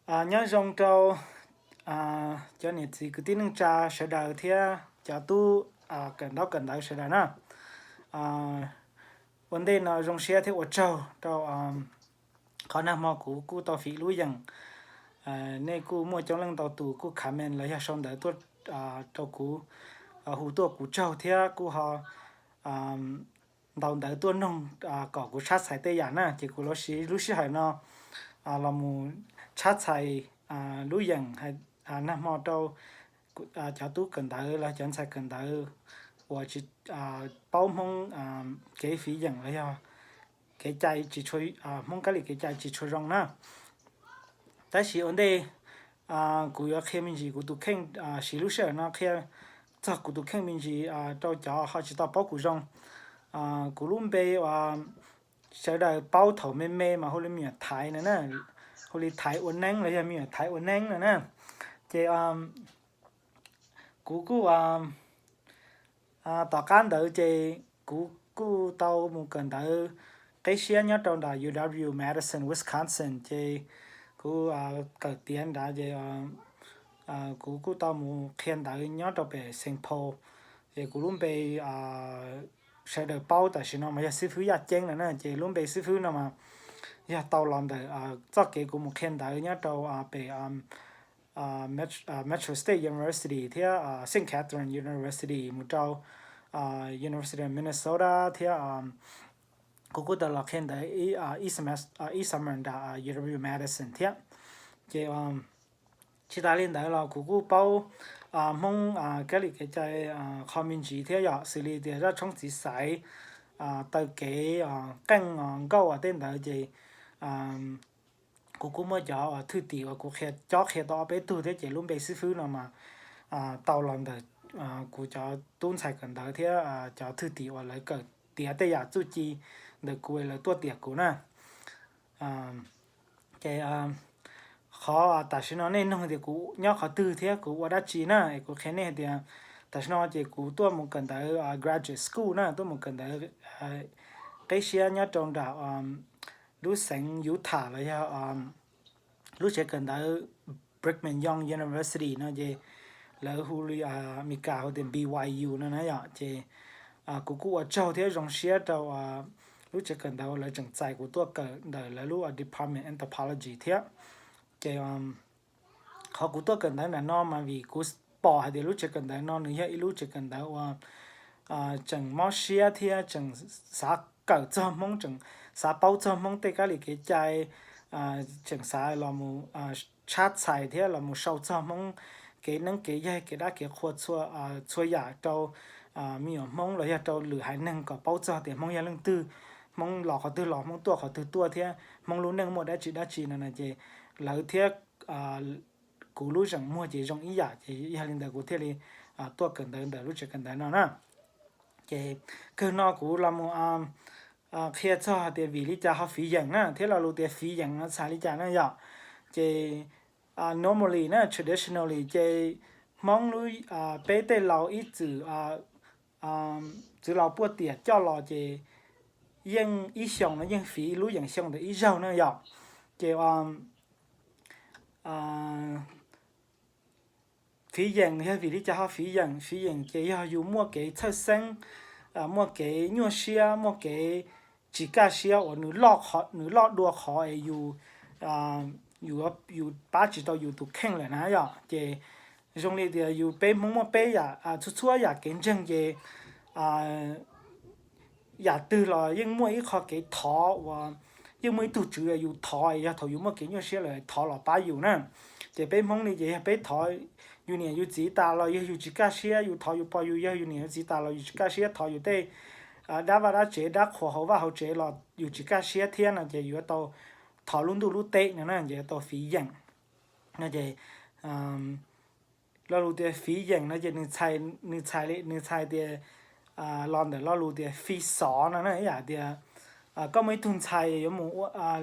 Nyob zoo rau cov niam txiv kwv tij neej tsa sawv daws thiab cov tub kawm ntaub kawm ntawv sawv daws na. Ua ntej no zoo siab thiab ua tsaug rau qhov nag hmo kuv kuj tau fiv lub yeem. Nej kuj muaj coob leej ntau tus kuj comment los yog sau ntawv tuaj rau kuv, hu tuaj kuv tsaug thiab kuj ho ntau ntawv tuaj noog kom kuv tshab txhais tej yam na, ces kuv los siv lub sij hawm no los mus tshab txhais lub yeem nag hmo rau cov tub kawm ntawv los cov ntxhais kawm ntawv uas tsis paub Hmoob kev fiv yeem los yog kev cai tsis tshua, Hmoob kab li kev cai tsis tshua zoo na. Tab sis ua ntej kuv yuav qhia me ntsis kuv tus kheej, siv lub sij hawm no qhia txog kuv tus kheej me ntsis rau cov ho tsis tau paub kuv zoo. Kuv lub npe uas sawv daws paub thaum me me mas hu li me nyuam Thaiv no na, hu li Thaiv Ua Neeb los yog me nyuam Thaiv Ua Neeb no na. Ces kuv kuj tom qab ntawd ces kuv kuj tau mus kawm ntawv qib siab nyob rau nram U W Madison, Wisconsin, ces kuv kawm tiav nrad ces kuv kuj tau mus qhia ntawv nyob rau pem Saint Paul. Ces kuv lub npe sawv daws paub tam sim no mas yog xib fwb Yaj Ceeb no na, ces lub npe xib fwb no mas yog tau los ntawm txoj kev kuv mus qhia ntawv nyob rau pem Metro State University thiab Saint Catherine University mus rau University of Minnesota thiab kuv kuj tau los qhia ntawv ib summer nram U W Madison thiab. Ces tsis tas li ntawd los kuv kuj paub Hmoob kab li kev cai qho me ntsis thiab yom, xws li tias zaj tshoob txiv xaiv, taw kev, qeej, nkauj tej ntawd ces kuv kuj muaj cov thwj tim uas kuv qhia, cob qhia tau ob peb tug thiab ces lub npe xib fwb no mas tau los ntawm kuv cov tub ntxhais kawm ntawv thiab cov thwj tim uas lawv kawm tiav tej yam txuj ci ntawm kuv lawv tuaj tiam kuv na. Ces qhov tam sim no nej nug tias kuv nyob qhov twg thiab kuv ua dab tsi na, es kuv qhia nej hais tias tam sim no ces kuv tuaj mus kawm ntawv graduate school na, tuaj mus kawm ntawv qib siab nyob rau nram lub xeev Utah los yog lub tsev kawm ntawv Brigham Young University no ces lawv hu li Meskas hu tias B Y U no na yom. Ces kuv kuj ua tsaug thiab zoo siab rau lub tsev kawm ntawv uas lawv tseem txais kuv tuaj kawm ntawm lawv lub department anthropology thiab. Ces qhov kuv tuaj kawm ntawv nram no mas vim kuv pom hais tias lub tsev kawm ntawv no nws yog ib lub tsev kawm ntawv uas tseem mob siab thiab tseem xav kawm txog Hmoob, tseem xav paub txog Hmoob tej kab li kev cai, tseem xav los mus tshab txhais thiab los mus sau txog Hmoob kev neeb kev yaig, kev dab kev qhua, txhua yam rau me nyuam Hmoob los yog rau lwm haiv neeg kom paub txog tias Hmoob yog leej twg, Hmoob los qhov twg los, Hmoob tuaj qhov twg tuaj thiab Hmoob lub neej muaj dab tsi dab tsi no na. Ces lawv thiab kuv lub zeem muag ces zoo ib yam, ces yog li ntawd kuv thiaj li tuaj kawm ntawv ntawm lub tsev kawm ntawv no na. Ces kawg no kuv los mus qhia txog tias vim li cas ho fiv yeem na thiab lo lus tias fiv yeem no txhais li cas na yom. Ces normally na, traditionally ces Hmoob lub, peb tej laus ib txwm, txwv laus puaj tiam coj los ces yeej ib xyoos no yeej fiv lub yeem xyoo ntawm ib zaug na yom. Ces fiv yeem yog vim li cas ho fiv yeem? Fiv yeem ces yog yus muaj kev txhawj xeeb, muaj kev nyuaj siab, muaj kev tsis kaj siab uas nws loj dua qhov es yus, yus pab tsis tau yus tus kheej lawm na yom. Ces zoo li tias yus, peb Hmoob muaj peb yam, txhua txhua yam kev ntseeg ces yam twg los yeej muaj ib qho kev thov uas, yeej muaj ib tug tswv yus thov, yog thaum yus muaj kev nyuaj siab lawm thov los pab yus na. Ces peb Hmoob li ces yog peb thov yus niam yus txiv tas los yog yus tsis kaj siab, yus thov yus pog yus yawg yus niam yus txiv tas los yus tsis kaj siab, thov yus tej dab vaj dab tsev, dab qhuas hauv vaj hauv tsev los yus tsis kaj siab thiab no ces yuav tau thov lub ntuj lub teb no na, ces yuav tau fiv yeem no ces lo lus tias fiv yeem no ces nws txhais, nws txhais li, nws txhais tias los ntawm lo lus tias fi xov no na, ib yam tias koj muaj ib tug ntxhais yuav mus,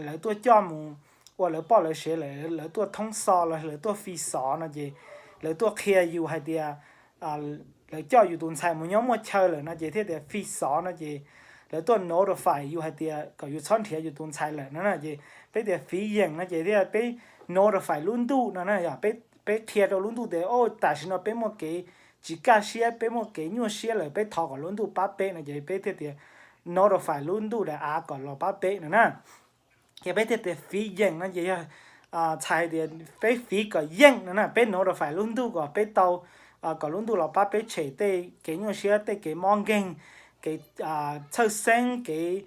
lawv tuaj coj mus ua lawv poj lawv sev lawm, lawv tuaj thoob xov los lawv tuaj fi xov no ces lawv tuaj qhia yus hais tias, lawv coj yus tus ntxhais mus nyob muaj chaw lawm no ces thiaj tias fi xov no ces lawv tuaj notify yus hais tias kom yus txhob nrhiav yus tus ntxhais lawm no na. Ces peb tias fiv yeem no ces thiaj peb notify lub ntuj no na, yog peb, peb qhia rau lub ntuj tias, o, tam sim no peb muaj kev tsis kaj siab, peb muaj kev nyuaj siab lawm, peb thov kom lub ntuj pab peb no ces peb thiaj tias notify lub ntuj daim av kom los pab peb no na. Ces peb thiaj tias fiv yeem no ces yog txhais tias peb fiv kom yeej no na, peb notify lub ntuj kom peb tau, kom lub ntuj los pab peb tshem tej kev nyuaj siab, tej kev mob nkeeg, kev txhawj xeeb, kev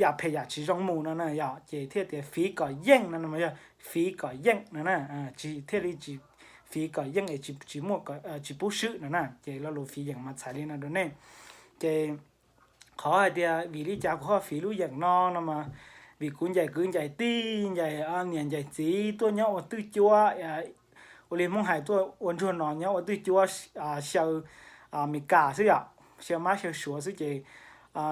yam phem yam tsis zoo mus no na yom, ces thiaj tias fiv kom yeej no, yog fiv kom yeej no na, tsis thiaj li tsis, fiv kom yeej es tsis muaj, tsis pub swb no na, ces lo lus fiv yeem mas txhais li no rau nej. Ces qhov hais tias vim li cas kuv ho fiv lub yeem no no mas vim kuv ncaim kwv ncaim tij, ncaim niam ncaim txiv tuaj nyob ua twj cuab, ua li Hmoob hais tuaj ua ntsuag no nyob ua twj cuab xyaw Amelikas xwb yom, xyaw mab xyaw suav xwb ces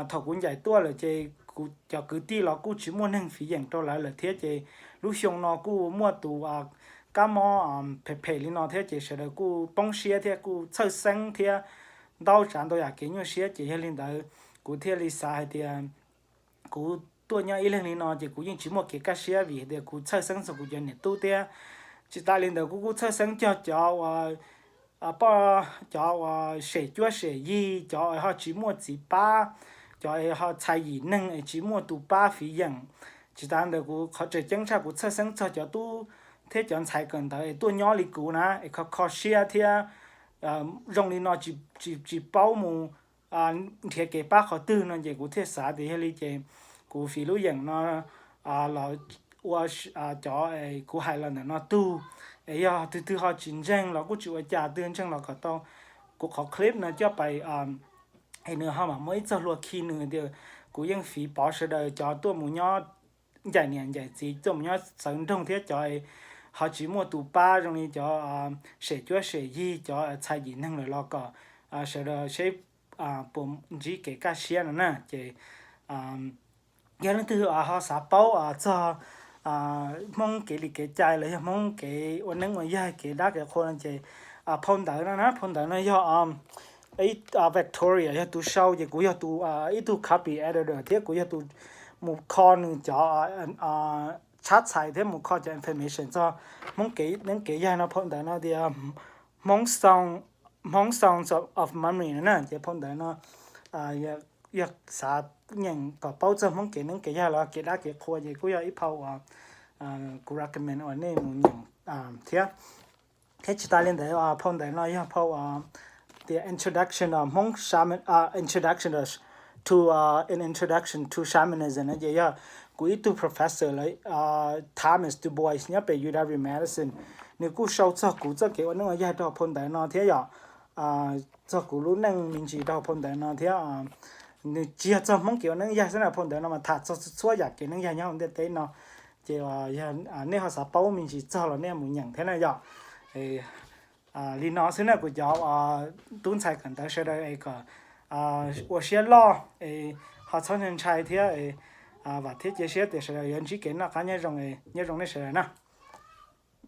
thaum kuv ncaim tuaj lawm ces kuv cov kwv tij los kuj tsis muaj neeg fiv yeem rau lawv lawm thiab ces lub xyoo no kuj muaj tus kab mob phem phem li no thiab ces sawv daws kuj poob siab thiab kuj txhawj xeeb thiab ntau tsav ntau yam kev nyuaj siab ces yog li ntawd kuv thiaj li xav hais tias kuv tuaj nyob ib leeg li no ces kuv yeej tsis muaj kev kaj siab vim hais tias kuv txhawj xeeb txog kuv cov niam tub thiab. Tsis tas li ntawd kuv kuj txhawj xeeb cog cov uas poj, cov uas sem cuab sem yig, cov ho tsis muaj txiv pab, cov ho txhais yim neeg es tsis muaj tus pab fiv yeem. Tsis tas ntawd kuv qhov tseem ceeb tshaj kuv txhawj xeeb txog cov tub thiab cov ntxhais kawm ntawv es tuaj nyob li kuv na es kho kho siab thiab zoo li no tsis paub mus nrhiav kev pab qhov twg no ces kuv thiaj xav tias yog li ces kuv fiv lub yeem no los ua cov kuv hais los ntawm no tug, es yog twg twg ho tsis ntseeg los kuj tsis ua cas, twg ntseeg los kom tau kuv qhov clip no coj pais es nws ho mam muaj ib txoj hlua khi nws tias kuv yeej fiv pov sawv daws cov tuaj mus nyob ncaim niam ncaim txiv tuaj mus nyob txawv nroog thiab cov ho tsis muaj tus pab zoo li cov sem cuab sem yig, cov txhais yim neeg lawm los kom sawv daws seb puas ntsib kev kaj siab no na. Ces yog leej twg ho xav paub txog Hmoob kev li kev cai los yog Hmoob kev ua neeb ua yaig kev dab kev qhua no ces phau ntawv no na, phau ntawv no yog Victoria yog tus sau ces kuv yog tus ib tug copy editor thiab kuv yog tus mus kho nws cov tshab txhais thiab mus kho cov information txog Hmoob kev neeb kev yaig no. Phau ntawv no tias Hmong Song, Hmong Songs of, of Memory no na. Ces phau ntawv no yog xav nyeem kom paub txog Hmoob kev neeb kev yaig los kev dab kev qhua ces kuj yog ib phau uas kuv recommend uas nej mus nyeem thiab. Thiab tsis tas li ntawd phau ntawv no yog phau tias Introduction of Hmong Shaman, Introduction to, an Introduction to Shamanism no ces yog kuv ib tug professor lawm, Thomas Du Bois nyob pem U W Madison, nws kuj sau txog kuv txoj kev ua neeb ua yaig rau phau ntawv no thiab yom, txog kuv lub neej me ntsis rau phau ntawv no thiab. Nws tsis yog txog Hmoob kev ua neeb yaig xwb na, phau ntawv no mas tham txog txhua yam kev neeb yaig nyob hauv ntiaj teb no. Ces nej ho xav paub me ntsis txog los nej mus nyeem thiab na yom. Li no xwb na kuv cov tub ntxhais kawm ntawv sawv daws es kom ua siab loj es ho txhob ntshai thiab, vam thiab cia siab tias sawv daws yuav ntsib kev noj qab nyob zoo, nyob zoo nej sawv daws na.